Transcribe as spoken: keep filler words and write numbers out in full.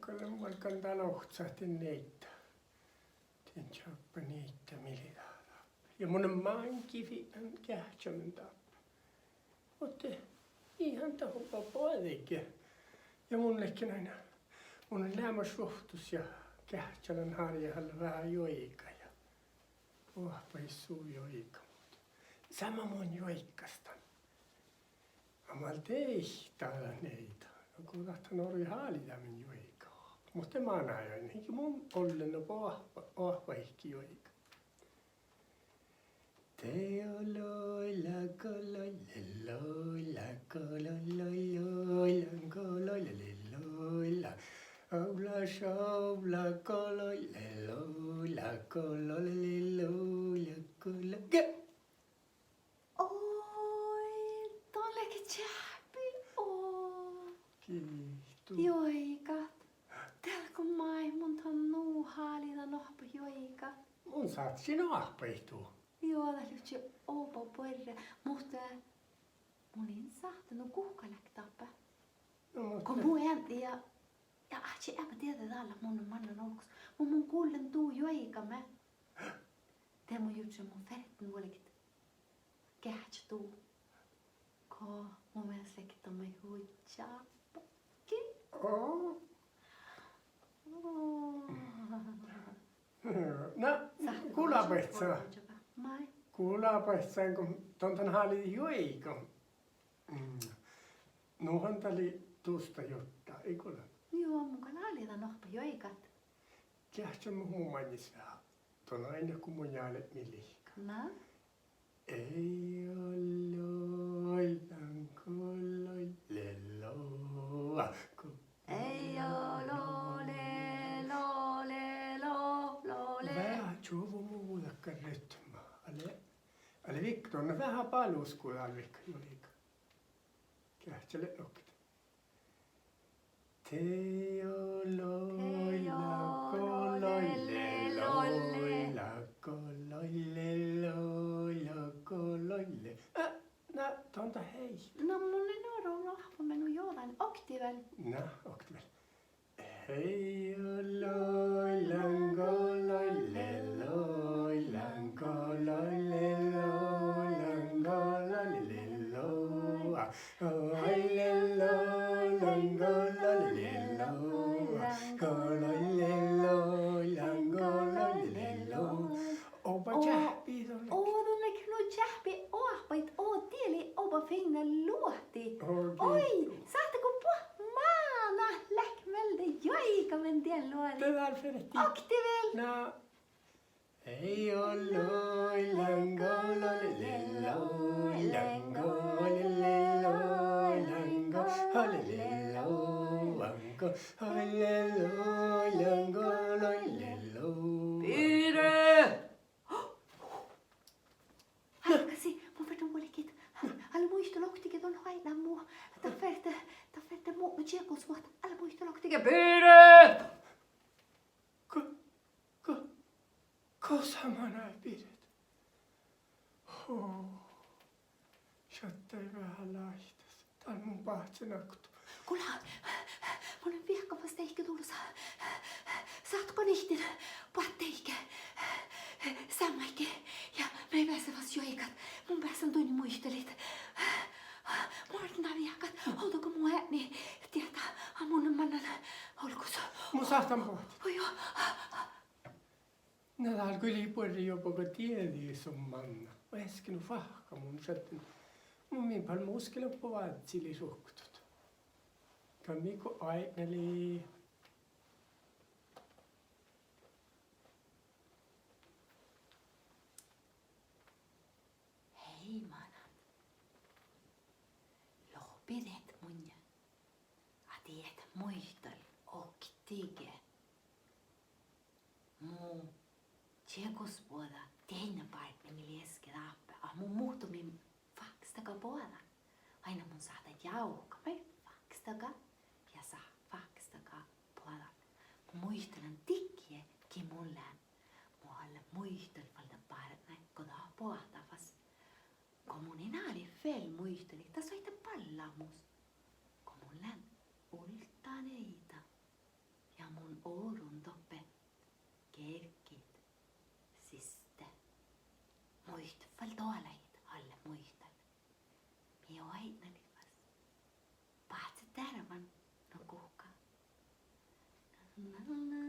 Gal lean vuolgán dál ohcat dien nieidda. Dien čáppa nieidda mii lei dáppe. Ja mun lean máŋgii fitnan geahččamin dáppe. Muhto ii han dat oba boađege. Ja mun ledjen ain, mun lean leamaš ruovttus ja geahččalan hárjehalle veahá juoigat ja oahpahit su juoigat. Seamma mun juoigastan. Amal dieid dat nieida. No go dat han orui háliidamin juoigat. Muhto manai ain, iige mun ollen oba oahpa-, oahpahit juoigat. Oi, don leage čeahppi. Oh. Giitu. Juoigat. Dieđát go maid mun don nu háliidan oahppat juoigat. Mun sáhtášin oahpahit du. Juo, dat livččii oba buorre, muhto mun in sáhte, nu guhká leat dáppe. No, muhto go mun eadni ja, ja áhčči eaba dieđe dál ahte mun lean mannan olggos. Muhto mun gullen du juoigame. De mun jurddašan mun ferten vuolgit geahččat du. Go mu mielas ledje dan maid hui čáppa. Gi-, na, gula baicca. Maid. Gula baicca go don dan háliidit juoigat. Mm. Nu han dat lei dusta jurdda, ii gula? Juo, mun gal háliidan oahppat juoigat. Geahččamin mu maŋis veahá. Don ain go mun álo mii lihkka. Na? Veahá čuovvu mu vuolggan rytmá. Ale, ale vikka don veahá balus go dál vikka juoigat. Geahččalit nokte. Eh, na, don dat ii. Na mun in oru oahppamin nu jođán. Oktii vel. Na, oktii vel. Oba čeahppi don. Oh, don ledje nu čeahppi oahpahit, oh, die lei oba fiinna luohti. Oi, sáhttá go buot mánát leat mielde juoigamin dien luođi. De dál fertii. Oktii vel. Na. Birte! Álgasi, mun ferten vuolgit. Ale muital oktage don oaidnán mu. Dat ferte, dat ferte mu, mu čiekosvuohta. Ale muital oktage. Birte! Go, go, gos han manai Birte? Ho, šattai veahá láittas. Dál mun báhcen okto. Gula, mun lean viehka fas deike dolosa. Sáhtát go nihtten boahtteige seammaide ja mii beassat fas juoigat. Mun beassan duinna muitalit. Mártná viehkat, ovdal go mu eadni dieđá ahte mun lean mannan olggos. Mun sáhtán boahtit. Oi juo. Na dál gal lei buorre juo go dieđe son mannan. Easka nu fáhkka mun šadden. Mun min bal muskelen boađi lei ruoktot. Gal mii go oaidnalii. Hei, manat. Lohpi diet munnje ahte diet muital oktage mu čiekosboađa dieinna bárdni mii lei easka dáppe, ahte mun muhtumin fáhkkestaga boađán. Ain mun sáhtán jávkat maid fáhkkestaga ja sa-, fáhkkestaga boađán. Mun muitalan didjiide gii mun lean. Mun ale muital fal dat bárdná go dat boahtá fas. Go mun in álo vel muitalit, dat soaitá ballamus. Go mun lean uldanieida ja Almma